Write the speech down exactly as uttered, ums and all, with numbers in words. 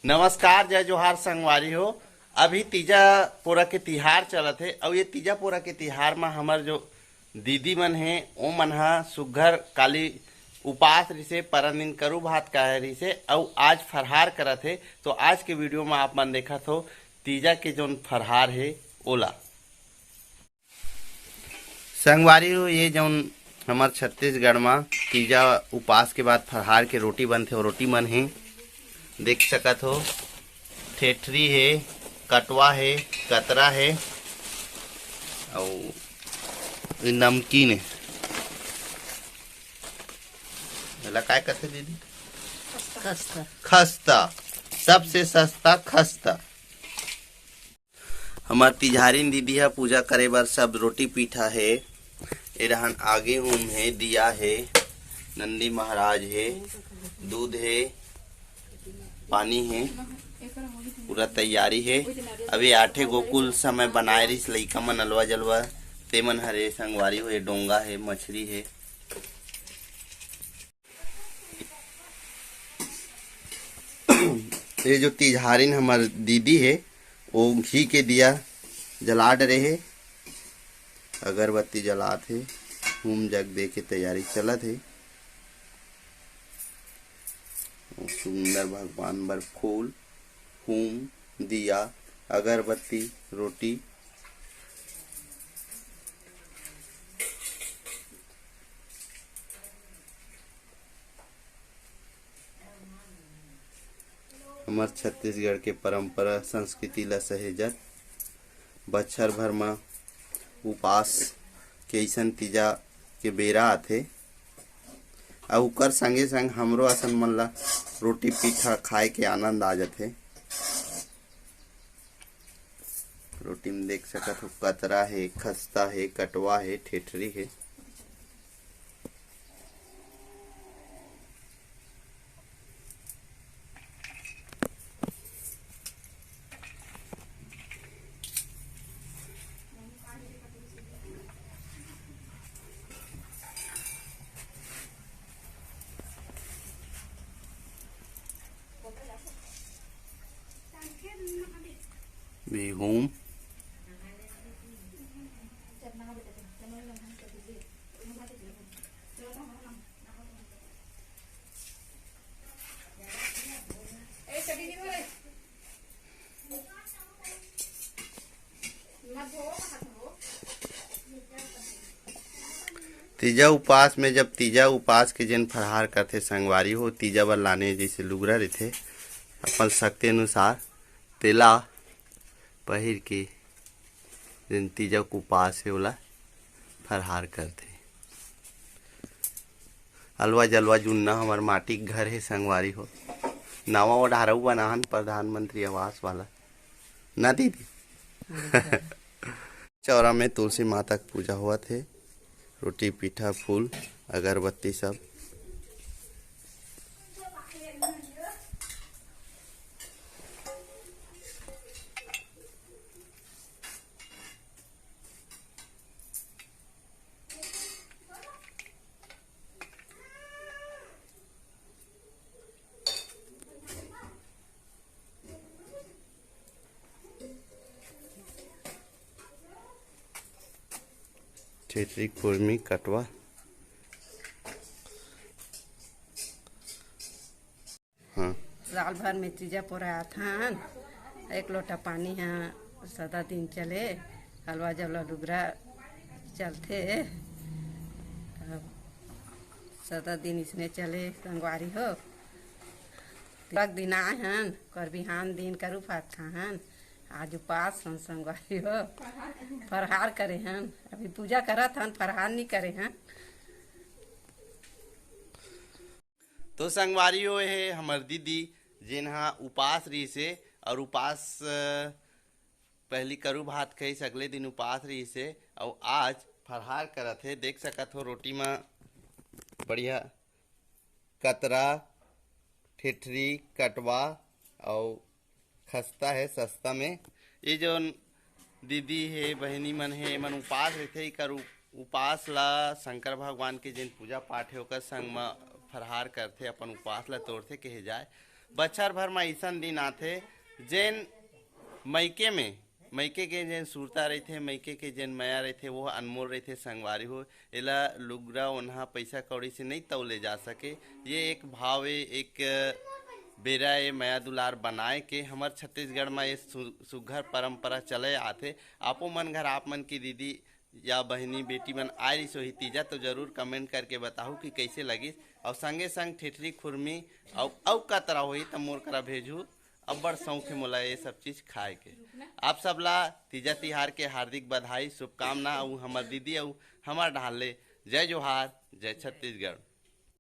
नमस्कार, जय जोहार संगवारी हो। अभी तीजा पोरा के तिहार चलत हे, अउ ये तीजा पोरा के तिहार म हमर जो दीदी मन हे, ओ मन ह सुग्घर काली उपास रिसे, परन दिन करू भात खाए रिसे, अउ आज फरहार करत हे। तो आज के वीडियो म आप मन देखत हो तीजा के जोन फरहार हे ओला। संगवारी हो, ये जौन हमर छत्तीसगढ़ म तीजा उपास के बाद फरहार के रोटी बनथे, वो रोटी मन हे, देख सकत हो, ठेठरी हे, कटवा हे, कतरा हे, अउ ये नमकीन हे। एला काय कथे दीदी? खस्ता। खस्ता, सबसे सस्ता खस्ता। हमर तिजहारिन दीदी ह पूजा करे बर सब रोटी पीठा हे। ए रहन आगी हूम हे, दिया हे, नंदी महाराज हे, दूध हे, पानी हे, पूरा तैयारी हे। अभी आठे गो कुल समय बनाए रिस लइका मन अलवा जलवा, ते मन हरे संगवारी हो, ये डोंगा हे, मछरी हे। ये जो तिजहारिन हमर दीदी हे, वो घी के दिया जला डरे हे, अगरबत्ती जलात हे, हूम जग दे के तैयारी चलत हे। सुंदर भगवान बर फूल, हूम, दिया, अगरबत्ती, रोटी। हमर छत्तीसगढ़ के परंपरा संस्कृति ला सहेजत बछर भर म उपास के अइसन तीजा के बेरा आथे, अउ ओकर संगे संग हमरो असन मन ला रोटी पीठा खाए के आनंद आ जाथे। रोटी में देख सकत हो, कतरा हे, खस्ता हे, कटवा हे, ठेठरी हे। बिहूम। तीजा उपास में, जब तीजा उपास के जेन फरहार करथे संगवारी हो, तीजा बर लाने जैसे लुगरा रहिथे, अपन शक्ति अनुसार तेला पहिर के जेन तीजा के उपास हे, ओला फरहार करथे। अलवा जलवा जुन्ना हमर माटी के घर हे संगवारी हो, नवा ओढ़ारऊ बनाहन प्रधानमंत्री आवास वाला, ना दीदी? चौरा में तुलसी माता के पूजा होवत हे, रोटी, पीठा, फूल, अगरबत्ती सब। ठेठरी, कुर्मी, कटवा। हाँ। साल भर में तीजा पोरा आथन, एक लोटा पानी ह सदा दिन चले, अलवा जलवा लुगरा चलथे। अब सदा दिन इसने चले संगवारी हो। तिलक दिन आए हन, कर बिहान दिन करू भात खाहन, आज उपास हन संगवारी हो, फरहार करे हन, अभी पूजा करत हन, फरहार नहीं करे हन। तो संगवारी हो, हे हमर दीदी, जेन हा उपास रहिस हे, और उपास, अ, पहली करू भात खाइस, अगले दिन उपास रहिस हे, और आज फरहार करत हे। देख सकत हो, रोटी म बढ़िया कतरा, ठेठरी, कटवा, और खस्ता हे सस्ता में। ये जोन दीदी हे, बहिनी मन हे, एमन उपास रहिथे, एकर उ-, उपास ला शंकर भगवान के जेन पूजा पाठ हे, ओकर संग म फरहार करथे, अपन उपास ला तोड़थे, कहे जाए। बछर भर म अइसन दिन आथे, जेन मइके में, मइके के जेन सुरता रहिथे, मइके के जेन मया रहिथे, वो अनमोल रहिथे। संगवारी हो, एला लुगरा ओन्हा पैसा कौड़ी से नहीं तौले जा सके। ये एक भाव ए, एक बेरा ए, मया दुलार बनाए के हमर छत्तीसगढ़ म ये सु-, सुघर परंपरा चले आथे। आपो मन घर आप मन की दीदी या बहिनी बेटी मन आए रहिस होही तीजा, तो जरूर कमेंट करके बताहू कि कैसे लगिस। और संगे संग ठेठरी खुरमी अउ, अउ कतरा होही त मोर करा भेजहू। अब्बड़ शौक हे मोला ये सब चीज खाए के। आप सब ला तीजा तिहार के हार्दिक बधाई, शुभकामना। अउ हमर दीदी अउ हमर डहार ले जय जोहार, जय छत्तीसगढ़।